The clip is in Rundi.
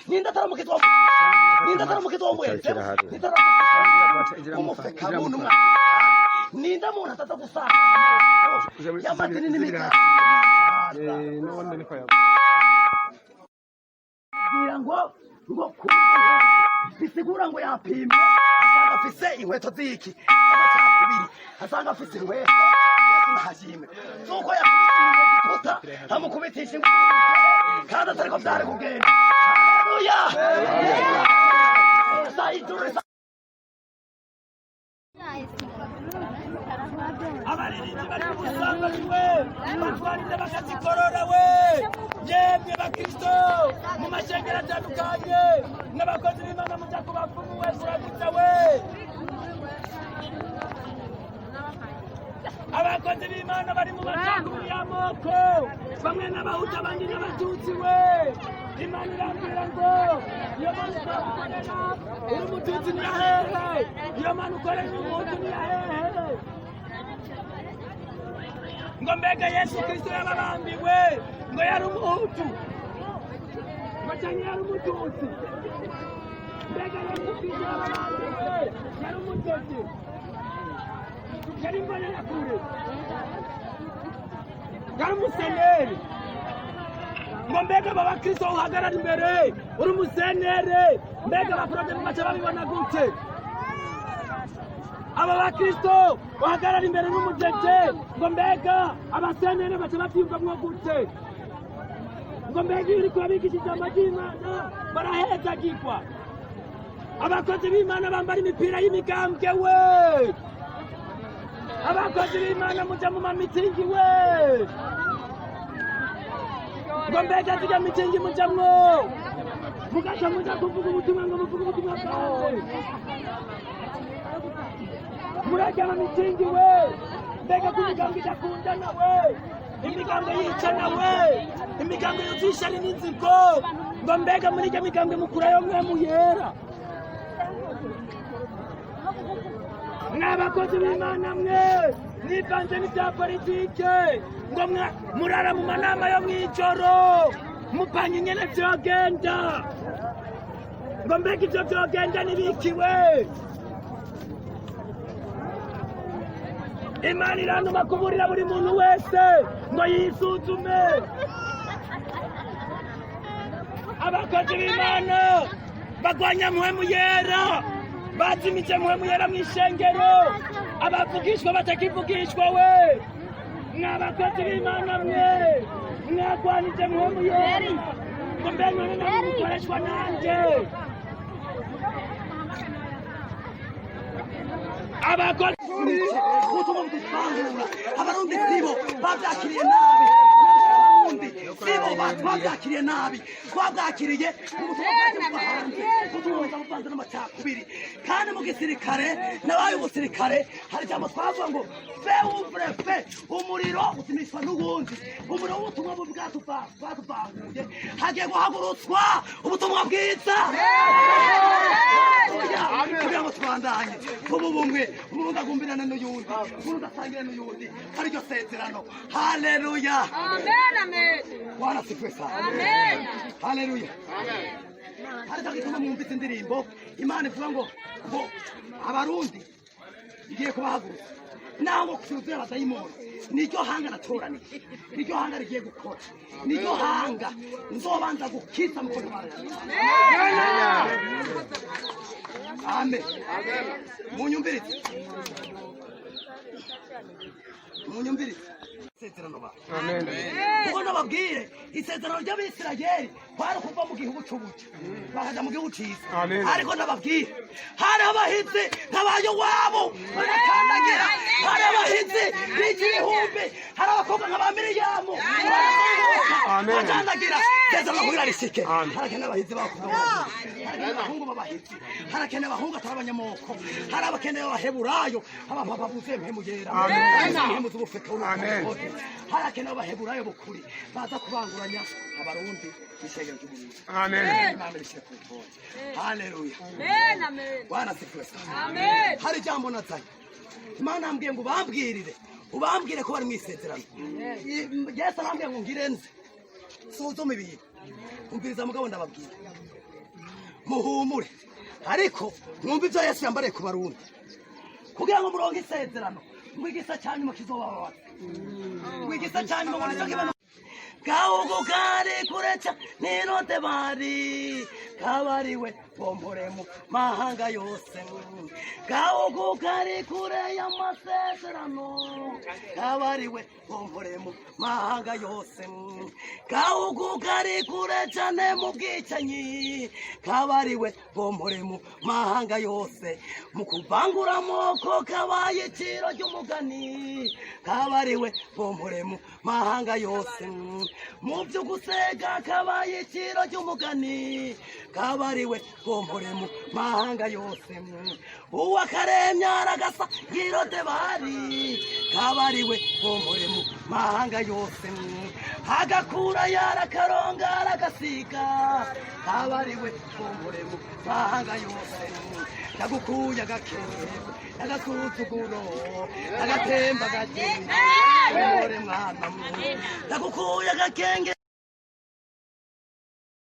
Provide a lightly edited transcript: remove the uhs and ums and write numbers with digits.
Ninde atari umukizwa w'umuhutu? Ninde atari umukizwa w'umuhutu? Ninde atari umukizwa w'umuhetse? Ninde atari umufekabuntu? Ninde muntu ataza gusanga y'amadini n'imiganda? N'ubundi niko yavuze. Bwira ngo bisigura ngo yapimye asanga afise inkweto z'iki z'amacakubiri, asanga afise inkweto. Yesu ntashimwe z'uko yakubise igikuta, amukubitisha ingumi kandi atariko vyari kugenda. Haleluya! Sa ijuru risa. Abaririmbyi bari mu busambanyi we, batwarinde bakazikorora we. Yemwe bakristo mu mashengero atandukanye n'abakozi b'Imana muja ku bapfumu we, kuramutsa we. Abakozi b'Imana bari mu macakubiri y'amoko, bamwe n'abahutu, abandi n'abatutsi we. Imana irambwira ngo iyo Mana ukorera uri umututsi ni yahehe? Iyo Mana ukorera uri umuhutu ni yahehe? Ngo mbega Yesu Kristo yababambiwe ngo yari umuhutu ngo canke yari umututsi? Mbega Yesu Kristo yababambiwe yari umututsi, yari imbonerakure, yari umuseneri? Ngo mbega aba bakristo uhagarara imbere uri umusenere, mbega abaporode baca babibona gute? Aba bakristo uhagarara imbere n'umujete, ngo mbega abasenere baca bavyiyumvamwo gute? Ngo mbega iyo uriko urabigisha ijambo ry'Imana barahezagirwa? Abakozi b'Imana bambara imipira y'imigambwe we, abakozi b'Imana muja mu mamitingi we, ngo mbega zirya mitingi mujamwo mugaca muja kuvuga ubutumwa, ngo muvuge ubutumwa bwawe murajya mu mitingi we, mbega ko imigambwe idakundana we, imigambwe yicana we, imigambwe yuzuye ishari n'inzigo, ngo mbega muri iryo migambwe mukurayo mwe muyera? Mwabakozi b'Imana mwe mwivanze n'ibya politike, ngo murara mu manama yo mw'ijoro mupanga ingene vyogenda, ngo mbega ivyo vyogenda nibikiwe? Imana irantuma kuburira buri muntu wese ngo yisuzume. Abakozi b'Imana bagwanya Mpwemu Yera, bazimije Mpwemu Yera mw'ishengero, abavugishwa batakivugishwa we. Mwabakozi b'Imana mwe mwagwanije Mpwemu Yera, ngo mbe none namwe mukoreshwa nande? Abakozi Ubutumwa buduvangura. Abarundi sibo babyakiriye nabi. Abarundi sibo babyakiriye nabi. Twabwakiriye ubutumwa bwaje buva hanze, ubutumwa buza buvanze n'amacakubiri. Kandi mu gisirikare, nabaye umusirikare, hari ijambo twavuga ngo feu ouvre feu, umuriro uzimishwa n'uwundi. Umuriro w'ubutumwa bubi bwatuvanguye, hagiye guhagurutswa ubutumwa bwiza kugira ngo tubandanye tuba ubumwe, umurundi agumbirane n'uyundi, umurundi asangire n'uyundi, ari ryo sezerano. Haleluya! Bwana asifiwe sana. Haleluya! Hari cyo gituma mwumvise indirimbo Imana ivuga ngo abarundi igiye kubahagurutsa, naho ngo kuzuye abadayimoni. Niryo hanga natoranije, niryo hanga rigiye gukora, niryo hanga nzobanza gukiza mu kubara. Amen. Munyumvirize, munyumvirize isezerano ba kuko nababwire isezerano ry'Abisirayeli kwari kuva mu gihugu c'ubuja bakaja mu gihugu ciza. Ariko nababwire hariho abahizi nk'abayowabu barakandagira, hari abahizi b'igihumbi, hari abakobwa nka ba Miriyamu bakandagira. Isezerano kugira rishike harakeneye abahizi b'abakobwa, harakeneye abahungu b'abahizi, harakeneye abahungu atari abanyamoko, hari abakeneye abaheburayo, abapapa buzuye Mpemu Yera, impemu z'ubufeka, harakeneye abaheburayo bukuri baza kubanguranya abarundi n'ishengero ry'Uburundi. Imana ibishyire ku rutonde. Haleluya! Bwana asifiwe sana. Hari ijambo nazanye. Imana yambwiye ngo ubambwirire, ubambwire ko bari mu isezerano. Yesu arambwiye ngo ngire nze suzume ibintu. Umviriza mugabo, ndababwira muhumure, ariko mwumve ibyo Yesu yambariye ku Barundi kugira ngo muronke isezerano, ngo igisa cya nyuma kizobababaza, ngo igisa cya nyuma ngo nicyo kibano. Gahugu kari kure n'irote bari kabariwe bompore mu mahanga yose. Gahugu kari kure y'amasezerano, kabariwe bompore mu mahanga yose. Gahugu kari kure cyane mu bwicanyi, kabariwe bompore mu mahanga yose. Mu kuvangura amoko kabaye iciro ry'umugani, kabariwe bompore mu mahanga yose. Mu byo gusega kabaye iciro ry'umugani, kabariwe bompore mu mahanga yose. Uwakaremye aragasa ngirode bari, kabariwe bompore mu mahanga yose. Agakura yarakaronga aragasiga, kabariwe bompore mu mahanga yose. Ndagukuye agakenge agasuzuguro agatemba gagenda, ore mwana, ndagukuye agakenge.